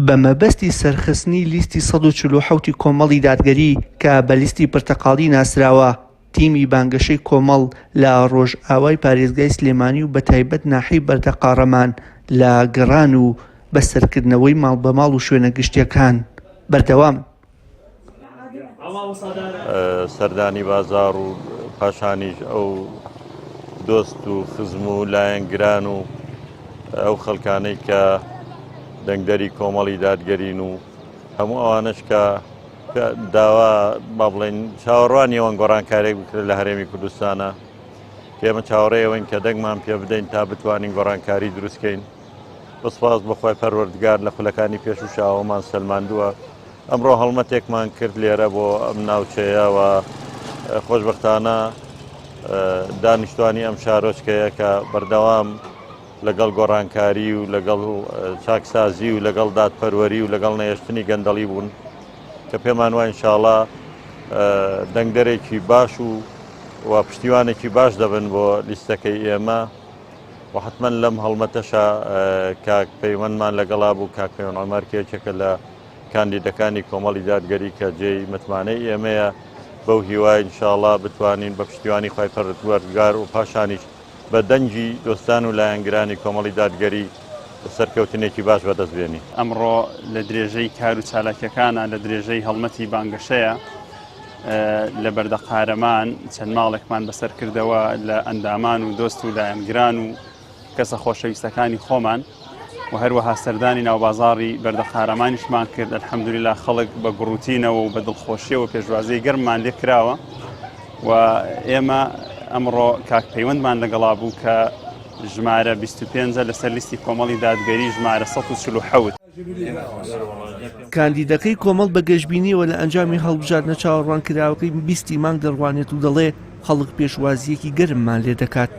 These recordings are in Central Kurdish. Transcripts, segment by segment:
بە مەبەستی سەرخستنی لیستی 147 ی کۆمەڵی دادگەری کە بە لیستی پرتەقاڵی ناسراوە، تیمی بانگەشەی کۆمەڵ لە ڕۆژئاوای پارێزگای سلێمانی و بەتایبەت ناحیەی بەردەقاڕەمان لە گەڕان و بەسەرکردنەوەی ماڵ بە ماڵ و شوێنە گشتیەکان بەردەوامن. سەردانی بازاڕ و پاشانیش ئەو دۆست و خزم و لایەنگران و ئەو خەڵکانەی کە دەنگدەری کۆمەڵی دادگەرین و هەموو ئەوانش کە داوا با بڵێن چاوەڕوانی ئەوەن گۆڕانکارێک بکرێت لە هەرێمی کوردستانە ئێمە چاوەڕێ ئەوەین کە دەنگمان پێ بدەین تا بتوانین گۆڕانکاری دروستکەین بەسپاس بەخوای پەروەردگار لە خولەکانی پێش و شاوەمان سەلماندووە ئەمڕۆ هەڵمەتێکمان کرد لێرە بۆ ئەم ناوچەیە و خۆشببختانە دانیشتوانی ئەم شارۆچکەیە کە بەردەوام لەگەڵ گۆڕانکاری و لەگەڵ چاکسازی و لەگەڵ دادپەروەری و لەگەڵ نەهێشتنی گەندەڵی بوون کە پێمان وای انشاءڵا دەنگدەرێکی باش و و پشتیوانێکی باش دەبن بۆ لیستەکەی ئێمە و حتمما لەم هەڵمەتەشا کاک پەیوەندمان لەگەڵا بوو کاک پەیوەند عمر کێچەکە لە کاندیدەکانی کۆمەڵی دادگەری کە جێی متمانەی ئێمەیە بەو هیوای انشاءڵا بتوانین بە پشتیوانی خوای پەروەردگار و پاشانیش بە دەنگی دۆستان و لایەنگرانی کۆمەڵی دادگەری سەرکەوتنێکی باش بەدەست بێنین. ئەمڕۆ لە درێژەی کار و چالاکیەکانە لە درێژەی هەڵمەتی بانگەشەیە لە بەردەقارەمان چەند ماڵێکمان بەسەر کردەوە لە ئەندامان و دۆست و لایەنگران و کەسە خۆشەویستەکانی خۆمان و هەروەها سەردانی ناوبازاڕی بەردەقارەمانیشمان کرد الحەمدللا خەڵک بە گوڕوتینەوە و بە دڵخۆشیەوە پێشوازی گەرممان لێ کراوە و ئێمە ئەمڕۆ کاک پەیوەندمان لەگەڵا بوو کە ژمارە 25 لەسەر لیستی کۆمەڵی دادگەری ژمارە 147. کاندیدەکەی کۆمەڵ بە گەشبینیەوە لە ئەنجامی هەڵبژاردنە چاوەڕوانکراوەکەی بیستی مانگ دەڕوانێت و دەڵێ خەڵک پێشوازییەکی گەرممان لێ دەکات.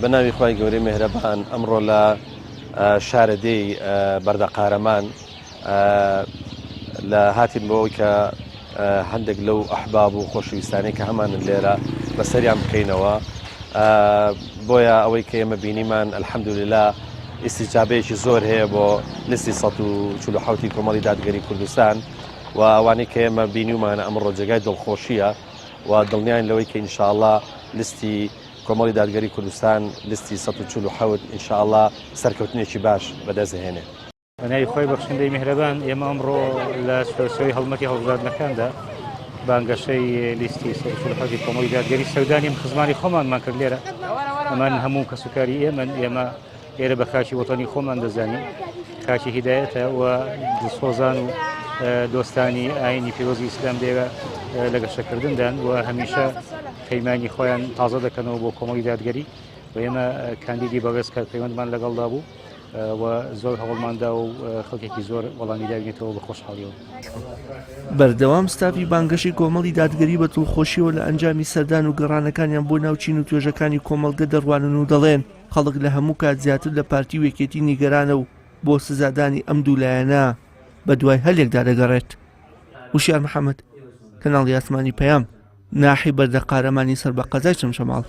بە ناوی خوای گەورەی مێهرەبان ئەمڕۆ لە شارەدێی بەردەقارەمان لە هاتین بۆ ئەوەی کە هەندێک لەو ئەحباب و خۆشەویستانەی کە هەمانن لێرە بەسەریان بکەینەوە بۆیە ئەوەی کە ئێمە بینیمان الحەمدللا ئیسیجابەیەکی زۆر هەیە بۆ لیستی 147 کۆمەڵی دادگەری کوردستان و ئەوانەی کە ئێمە بینیومانە ئەمڕۆ جێگای دڵخۆشیە و دڵنیاین لەوەی کە ئینشاءاللە لیستی کۆمەڵی دادگەری کوردستان لیستی 147 ئینشاءاللە سەرکەوتنێکی باش بەدەست دەهێنێ. بە ناوی خوای بەخشندەی میهرەبان، ئێمە ئەمڕۆ لە چوارچێوەی هەڵمەتی هەڵبژاردنەکاندا بانگەشەی لیستی 147 کۆمەڵی دادگەری سەردانی خزمانی خۆمانمان کرد لێرە ئەمان هەموو کەسوکاری ئێمەن ئێمە ئێرە بە خاکی وەتەنی خۆمان دەزانین خاکی هیدایەتە و دڵسۆزان و دۆستانی ئاینی پیرۆزی ئیسلام لێرە لە گەشەکردندان و هەمیشە پەیمانی خۆیان تازە دەکەنەوە بۆ کۆمەڵی دادگەری و ئێمە کاندیدی بەڕێز کاک پەیوەندمان لەگەڵدا بوو و زۆر هەوڵماندا و خەڵکێکی زۆر وەڵامی داوینێتەوە بە خۆشحاڵیەوە. بەردەوام ستافی بانگەشەی کۆمەڵی دادگەری بە دڵخۆشیەوە لە ئەنجامی سەردان و گەڕانەکانیان بۆ ناو چین و توێژەکانی کۆمەڵگە دەڕوانن و دەڵێن خەڵک لە هەموو کات زیاتر لە پارتی و یەکێتی نیگەرانە و بۆ سزادانی ئەم دوو لایەنە بەدوای هەلێکدا دەگەڕێت. وشیار محەمەد، کەناڵی ئاسمانی پەیام، ناحیەی بەردەقارەمانی سەر بە قەزای چەمچەماڵ.